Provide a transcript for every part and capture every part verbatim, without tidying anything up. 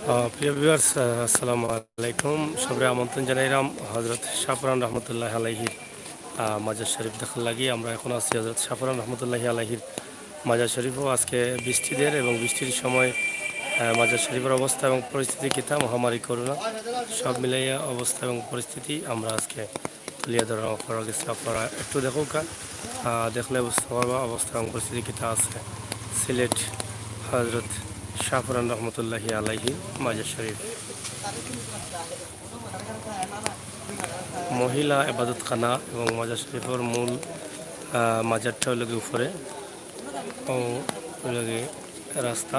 আহ, প্রিয় ভিউয়ার্স, আহ, আসসালামু আলাইকুম। সবরে আমন্ত্রণ জানাইলাম হযরত শাহপরান রহমতুল্লাহ আলাইহির, আহ, মাজার শরীফ দেখার লাগি। আমরা এখন আছি হযরত শাহপরান রহমতুল্লাহ আলাইহির মাজার শরীফও। আজকে বৃষ্টিদের এবং বৃষ্টির সময়, আহ, মাজার শরীফের অবস্থা এবং পরিস্থিতি কিতা, মহামারী করোনা, সব মিলাইয়া অবস্থা এবং পরিস্থিতি আমরা আজকে তুলিয়া ধরা করা গেছে। আপনারা একটু দেখউক্কা, আহ, দেখলে বুঝতে পারবা অবস্থা এবং পরিস্থিতি কিতা আছে সিলেট হযরত শাহপরান রহমতুল্লাহি আলাইহি মাজার শরীফ। মহিলা এবাদতখানা এবং মাজার শরীফের মূল, আহ, মাজারটা হইল গিয়ে উপরে, ও হইল গিয়ে রাস্তা।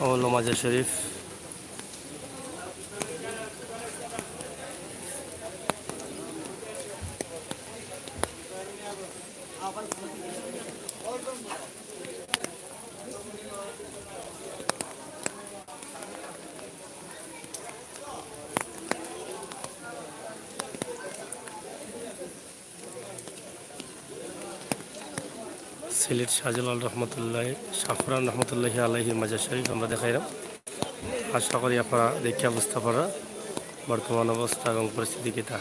ও হলো মাজার শরীফ। সিলেট শাহজালাল রহমতুল্লাহ, শাহপরান রহমতুল্লাহি আলাইহির মাজার শরীফ আমরা দেখাইলাম। আশা করি আপনারা দেখিয়া বুঝতে পাররা বর্তমান অবস্থা এবং পরিস্থিতি কিতা।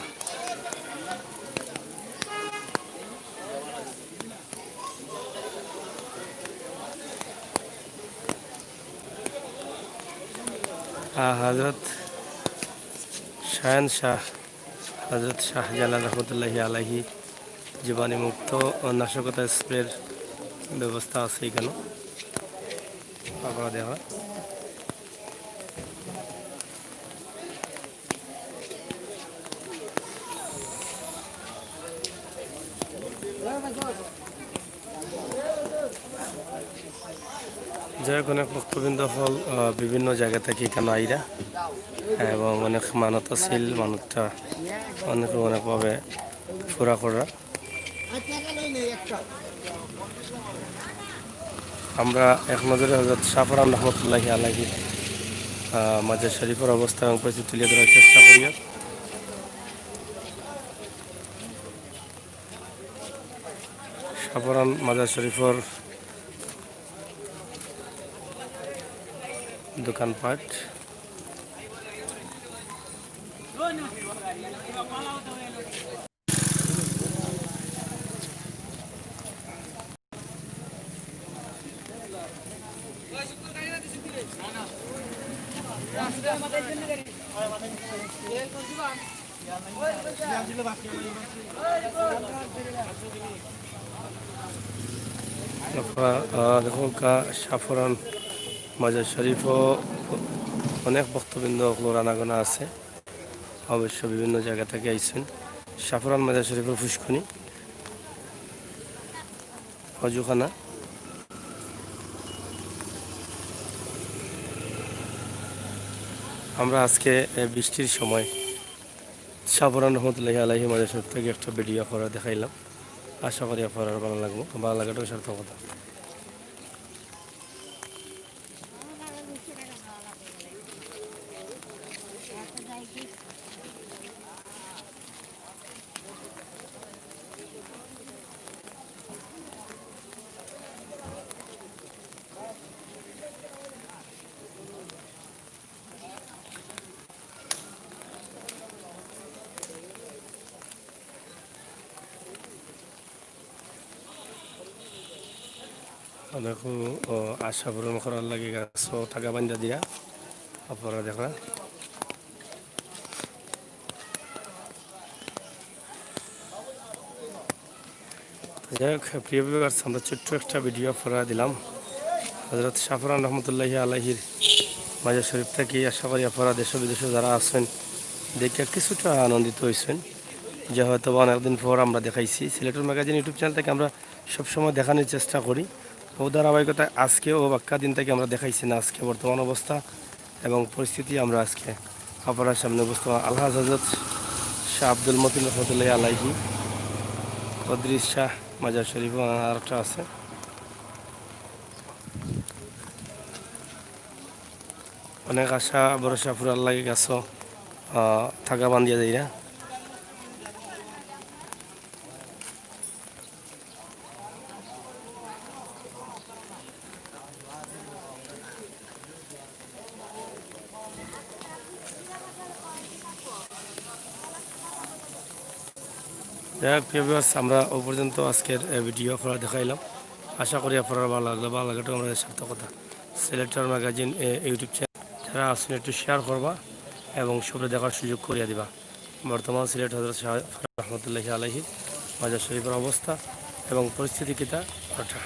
আহ, হযরত শাহেনশাহ, হযরত শাহজালাল রহমতুল্লাহি আলাইহি জীবাণুমুক্ত ও নাশকতা স্প্রের ব্যবস্থা আছে এখানে। আপনারা দেখা। যাই হোক, অনেক ভক্তবৃন্দ হল, আহ, বিভিন্ন জায়গা থেকে এখানে আইরা এবং অনেক মানত আছিল, মানতটা অনেকে অনেকভাবে পুরা করা। আমরা এক নজরে হযরত শাহপরান রহমতুল্লাহি আলাইহি, আহ, মাজার শরীফের অবস্থা এবং পরিস্থিতি তুলে ধরার চেষ্টা করি। শাহপরান মাজার শরীফের দোকানপাট। আপনারা, আহ, দেখউক্কা শাহপরান মাজার শরীফও অনেক ভক্তবৃন্দ অকলর আনাগোনা আছে। অবশ্য বিভিন্ন জায়গা থেকে আইছেন। শাহপরান মাজার শরীফের ফুসকুনি, অজুখানা। আমরা আজকে, এ, বৃষ্টির সময় শাহপরান রহমতুল্লাহি আলাইহি মাজার শরীফ থেকে একটা ভিডিও করে দেখাইলাম। আশা করি আপনার ভালো লাগবো, ভালো লাগাটাও সার্থকতা। দেখো, ও, আশা পূরণ করার লাগি গাছো তাগা বান্ধা দিয়া, আপনারা দেখরা। যাই হোক, প্রিয় ভিউয়ার্স, আমরা ছোট্ট একটা ভিডিও আপনারা দিলাম। হযরত শাহপরান রহমতুল্লাহি আলাইহির মাজার শরীফ থাকি। আশা করি আপনারা দেশ বিদেশে যারা আছেন, দেখে কিছুটা আনন্দিত হইছেন যে হয়তো বা অনেকদিন পর আমরা দেখাইছি। সিলেটের ম্যাগাজিন YouTube চ্যানেল থেকে আমরা সবসময় দেখানোর চেষ্টা করি। ও ধারাবাহিকতায় আজকে ও বাক্কা দিন থেকে আমরা দেখাইছি না, আজকে বর্তমান অবস্থা এবং পরিস্থিতি আমরা আজকে আপনার সামনে উপস্থাপন। আলহাজ হযরত শাহ আব্দুল মতিন রহমতুল্লাহ আলাইহি, কদরিস শাহ মাজার শরীফ, আর একটা আছে। অনেক আশা ভরসা পুরার লাগি গাছো, আহ, তাগা বান্ধিয়া যাইরা। যাই হোক, প্রিয় ভিউয়ার্স, আমরা ও পর্যন্ত আজকের ভিডিও আপনারা দেখাইলাম। আশা করি আপনারা ভালো লাগলো। ভালো লাগাটা আমরা সার্থকতা। Sylhet tour magazine YouTube channel যারা আছেন, একটু শেয়ার করবা এবং সবরে দেখার সুযোগ করিয়া দিবা। বর্তমান সিলেট হজরত শাহ রহমতুল্লাহ আলহী মাজার শরীফের অবস্থা এবং পরিস্থিতি কিতা ওটা।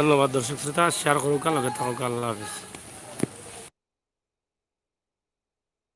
ধন্যবাদ দর্শক শ্রোতা, শেয়ার করুক, লগে থাকুক। আল্লাহ হাফিজ।